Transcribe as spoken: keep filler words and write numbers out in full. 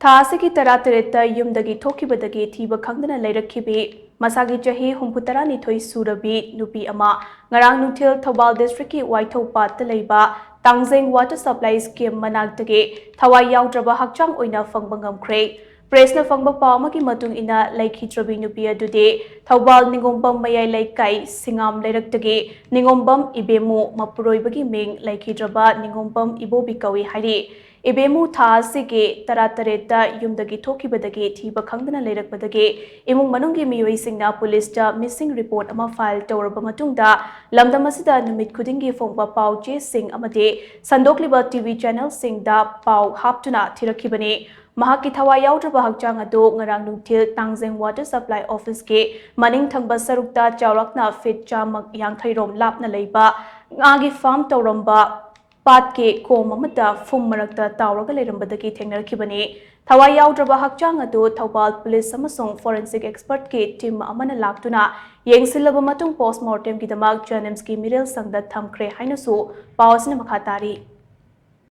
ꯊꯥ ꯑꯁꯤꯒꯤ ꯇꯔꯥꯇꯔꯦꯠꯇ ꯌꯨꯝꯗꯒꯤ ꯊꯣꯛꯈꯤꯕꯗꯒꯤ ꯊꯤꯕ ꯈꯪꯗꯅ ꯂꯩꯔꯛꯈꯤꯕꯤ ꯃꯁꯥꯒꯤ ꯆꯍꯤ ꯍꯨꯝꯐꯨꯇꯔꯥꯅꯤꯊꯣꯏ ꯁꯨꯔꯕꯤ ꯅꯨꯄꯤ ꯑꯃ ꯉꯔꯥꯡ ꯅꯨꯡꯊꯤꯜ ꯊꯧꯕꯥꯜ districtꯀꯤ ꯋꯥꯏꯊꯧꯄꯥꯠꯇ ꯂꯩꯕ ꯇꯥꯡꯖꯦꯡ water supply scheme ꯃꯅꯥꯛꯇꯒꯤ ꯊꯋꯥꯏ ꯌꯥꯎꯗ꯭ꯔꯕ ꯍꯛꯆꯥꯡ ꯑꯣꯏꯅ ꯐꯪꯕ ꯉꯝꯈ꯭ꯔꯦ꯫ Pressꯅ ꯐꯪꯕ ꯄꯥꯎ ꯑꯃꯒꯤ ꯃꯇꯨꯡ ꯏꯟꯅ, ꯂꯩꯈꯤꯗ꯭ꯔꯕꯤ ꯅꯨꯄꯤ ꯑꯗꯨꯗꯤ ꯊꯧꯕꯥꯜ ꯅꯤꯉꯣꯝꯕꯝ ꯃꯌꯥꯏ ꯂꯩꯀꯥꯏ ꯁꯤꯡꯉꯥꯝ ꯂꯩꯔꯛꯇꯒꯤ ꯅꯤꯉꯣꯝꯕꯝ ꯏꯕꯦꯝꯃꯨ, ꯃꯄꯨꯔꯣꯏꯕꯒꯤ ꯃꯤꯡ ꯂꯩꯈꯤꯗ꯭ꯔꯕ ꯅꯤꯉꯣꯝꯕꯝ ꯏꯕꯣꯕꯤ ꯀꯧꯏ ꯍꯥꯏꯔꯤ꯫ ꯏꯕꯦꯝꯃꯨ ꯊꯥ ꯑꯁꯤꯒꯤ ꯇꯔꯥꯇꯔꯦꯠꯇ ꯌꯨꯝꯗꯒꯤ ꯊꯣꯛꯈꯤꯕꯗꯒꯤ ꯊꯤꯕ ꯈꯪꯗꯅ ꯂꯩꯔꯛꯄꯗꯒꯤ ꯏꯃꯨꯡ ꯃꯅꯨꯡꯒꯤ ꯃꯤꯑꯣꯏꯁꯤꯡꯅ ꯄꯨꯂꯤꯁꯇ missing report ꯑꯃ file ꯇꯧꯔꯕ ꯃꯇꯨꯡꯗ, ꯂꯝꯗꯝ ꯑꯁꯤꯗ ꯅꯨꯃꯤꯠ ꯈꯨꯗꯤꯡꯒꯤ ꯐꯣꯡꯕ ꯄꯥꯎ ꯆꯦꯁꯤꯡ ꯑꯃꯗꯤ ꯁꯟꯗꯣꯛꯂꯤꯕ TV channelꯁꯤꯡꯗ ꯄꯥꯎ ꯍꯥꯞꯇꯨꯅ ꯊꯤꯔꯛꯈꯤꯕꯅꯤ꯫ ꯃꯍꯥꯛꯀꯤ ꯊꯋꯥꯏ ꯌꯥꯎꯗ꯭ꯔꯕ ꯍꯛꯆꯥꯡ ꯑꯗꯨ ꯉꯔꯥꯡ ꯅꯨꯡꯊꯤꯜ ꯇꯥꯡꯖꯦꯡ water supply officeꯀꯤ ꯃꯅꯤꯡ ꯊꯪꯕ ꯁꯔꯨꯛꯇ ꯆꯥꯎꯔꯥꯛꯅ feet ꯆꯥꯝꯃ ꯌꯥꯡꯈꯩ ꯔꯣꯝ ꯂꯥꯞꯅ ꯂꯩꯕ ꯉꯥꯒꯤ farm ꯇꯧꯔꯝꯕ ꯄꯥꯠꯀꯤ ꯀꯣꯝ ꯑꯃꯗ ꯐꯨꯝ ꯃꯔꯛꯇ ꯇꯥꯎꯔꯒ ꯂꯩꯔꯝꯕꯗꯒꯤ ꯊꯦꯡꯅꯔꯛꯈꯤꯕꯅꯤ꯫ ꯊꯋꯥꯏ ꯌꯥꯎꯗ꯭ꯔꯕ ꯍꯛꯆꯥꯡ ꯑꯗꯨ ꯊꯧꯕꯥꯜ ꯄꯨꯂꯤꯁ ꯑꯃꯁꯨꯡ forensic expertꯀꯤ team ꯑꯃꯅ ꯂꯥꯛꯇꯨꯅ ꯌꯦꯡꯁꯤꯜꯂꯕ ꯃꯇꯨꯡ post mortemꯒꯤꯗꯃꯛ JNIMSꯀꯤ ꯃꯤꯔꯦꯜ ꯁꯪꯗ ꯊꯝꯈ꯭ꯔꯦ ꯍꯥꯏꯅꯁꯨ ꯄꯥꯎ ꯑꯁꯤꯅ ꯃꯈꯥ ꯇꯥꯔꯤ꯫